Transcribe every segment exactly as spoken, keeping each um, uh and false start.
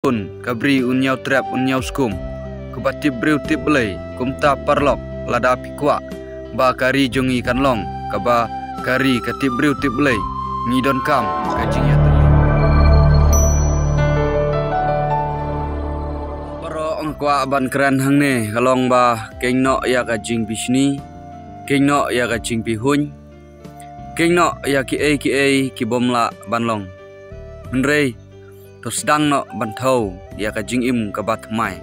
Ka bri un ïaw trep un ïaw skum, kaba tip briew tip Blei. Kumta paralok, lada phi kwah ba ka ri jong ngi kan long kaba ka ri ka tip briew tip Blei, ngi donkam ka jingïatylli. Baroh nga kwah ban kren hangne ka long ba kynnoh ïa ka jingbishni, kynnoh ïa ka jingpihuiñ, kynnoh ïa kiei kiei ki bym lah ban long. Hynrei to sdang noh ban thew ïa ka jingim kaba thymmai,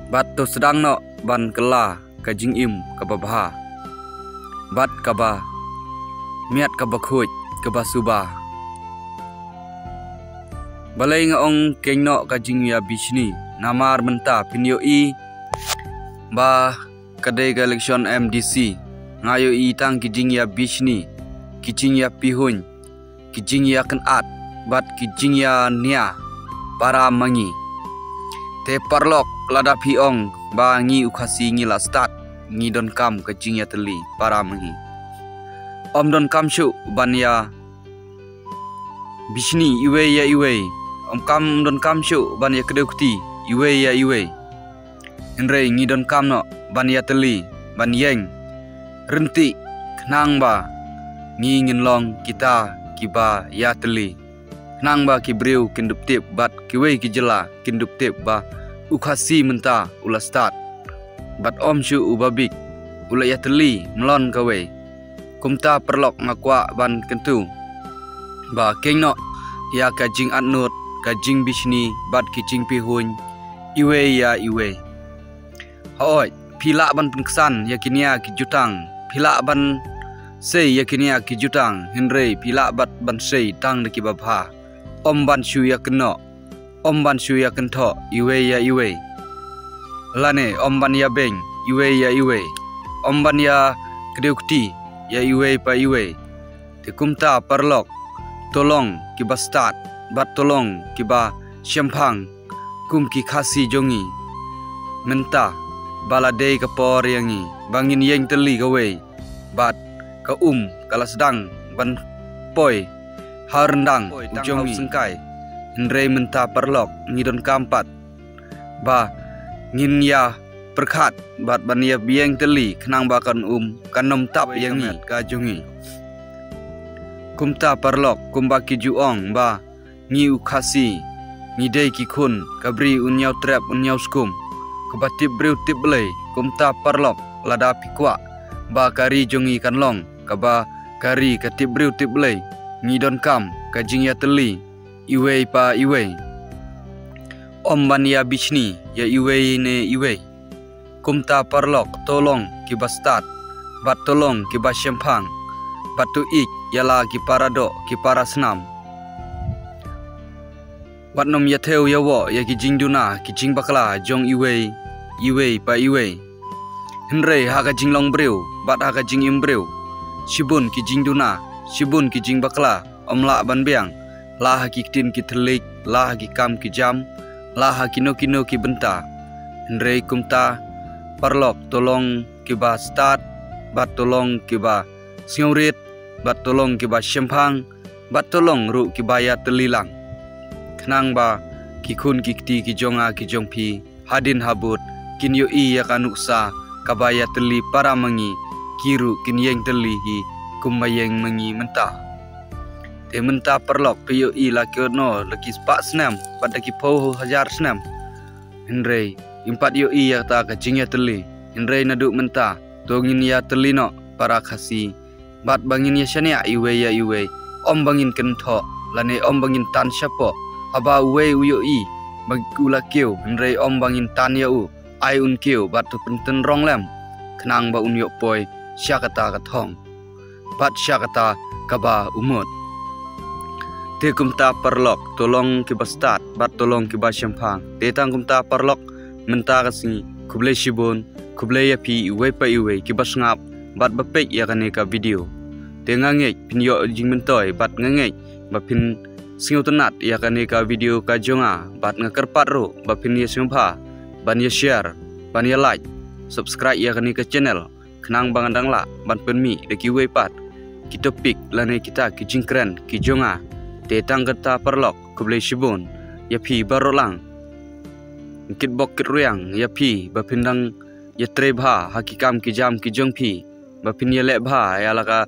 bad to sdang noh ban kylla ka jingim kaba bha, bad kaba miat kaba khuid kaba suba. Balei nga ong kynnoh ka jingïabishni? Namar mynta phin ïohi ba ka dei ka election M D C, nga ïohi tang ki jingïabishni, ki jingïapihuiñ, ki jingïakynad, bad ki jingïania para ma ngi. Te paralok, lada phi ong ba ngi u Khasi ngi la stad, ngi donkam ka jingïatylli para ma ngi, ym donkam shuh ban ïabishni iwei ïa iwei, ym kam, ym donkam shuh ban ïakdew kti iwei ïa iwei. Hynrei ngi donkam noh ban ïatylli, ban ïeng ryntih, khnang ba ngi ngin long kita kiba ïatylli, khnang ba ki briew kin dup tip bad kiwei ki jylla kin dup tip ba u Khasi mynta u la stad, bad ym shuh uba bieit, u la ïatylli mlien kawei. Kumta paralok, nga kwah ban kyntu ba kynnoh ïa ka jingatnud, ka jingbishni, bad ki jingpihuiñ iwei ïa iwei. Hooid, phi lah ban pynksan ïa ki nia ki jutang, phi lah ban sei ïa ki nia ki jutang, hynrei phi lah bad ban sei tang da kiba bha. Ym ban shu ïakynnoh, ym ban shu ïakynthoh iwei ïa iwei, lane ym ban ïabeiñ iwei ïa iwei, ym ban ïakdew kti ïa iwei pa iwei. Te kumta paralok, to long kiba stad bad to long kiba shemphang kum ki Khasi jong ngi mynta, ba la dei ka por ïa ngi ba ngin ïeng tylli kawei, bad ka um ka la sdang ban poi ha ryndang u jong ngi. Hynrei mynta paralok, ngi donkam pat ba ngin ïa pyrkhat bad ban ïa ïeng tylli, khnang ba kan um kan nym tap ïa ngi ka jong ngi. Kumta paralok, kumba ki ju ong ba ngi u Khasi ngi dei ki khun ka bri un ïaw trep un ïaw skum, kaba tip briew tip Blei. Kumta paralok, lada phi kwah ba ka ri jong ngi kan long kaba ka ri ka tip briew tip Blei, ngi donkam ka jingïatylli iwei pa iwei, ym ban ïabishni ïa iwei ne iwei. Kumta paralok, to long kiba stad bad to long kiba shemphang, bad to ïeit ïa la ki para doh ki para snam, bad nym ïathew ïawoh ïa ki jingduna ki jingbakla jong iwei, iwei pa iwei. Hynrei ha ka jinglong briew bad ha ka jingim briew, shibun ki jingduna, shibun ki jingbakla ym lah ban biang, la ha ki ktien ki thylliej, la ha ki kam ki jam, la ha kino kino ki bynta. Hynrei kumta paralok, to long kiba stad bad to long kiba sngewrit, bad to long kiba shemphang, bad to long ruh kiba ïatylli lang, khnang ba ki khun ki kti ki jong nga ki jong phi hadien habud kin ïohi ïa ka nuksa kaba ïatylli para ma ngi, ki ruh kin ïeng tylli hi kumba ïeng ma ngi mynta. Te mynta paralok, phi ïohi la ki no la ki spah snem bad da ki phew hajar snem, hynrei ngim pat ïohi ïa kata ka jingïatylli. Hynrei naduh mynta to ngin ïatylli noh para Khasi, bad ba ngin ïashaniah iwei ïa iwei, ym ba ngin kynthoh lane ym ba ngin tan shapoh. Haba uwei u ïohi ba u la kiew, hynrei ym ba ngin tan ïa u, ai un kiew bad to pyntynrong lem, khnang ba un ïoh poi sha kata ka thong bad sha kata kaba u mut. Te kumta paralok, to long kiba stad bad to long kiba shemphang. Te tang kumta paralok, mynta ka sngi, khublei shibun, khublei ïa phi iwei pa iwei kiba sngap bad ba peit ïa kane ka video. Te nga ngeit phin ïoh jingmyntoi bad nga ngeit ba phin sngewtynnat ïa kane ka video ka jong nga, bad nga kyrpad ruh ba phin ïa sngewbha ban ïa share, ban ïa like, subscribe ïa kane ka channel, khnang ba ngan dang lah ban pynmih da kiwei pat ki topic lane kita ki jingkren ki jong nga. Te tang kata paralok, khublei shibun. ïa phi baroh lang. Kitbok kitrwiang ïa phi ba phin dang ïatrei bha ha ki kam ki jam ki jong phi, ba phin ïaleh bha ïa la ka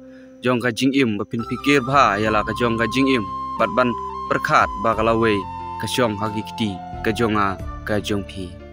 jong ka jingim, ba phin pyrkhat bha ïa la ka jong ka jingim, bad ban pyrkhat ba ka lawei ka shong ha ki kti ka jong nga ka jong phi.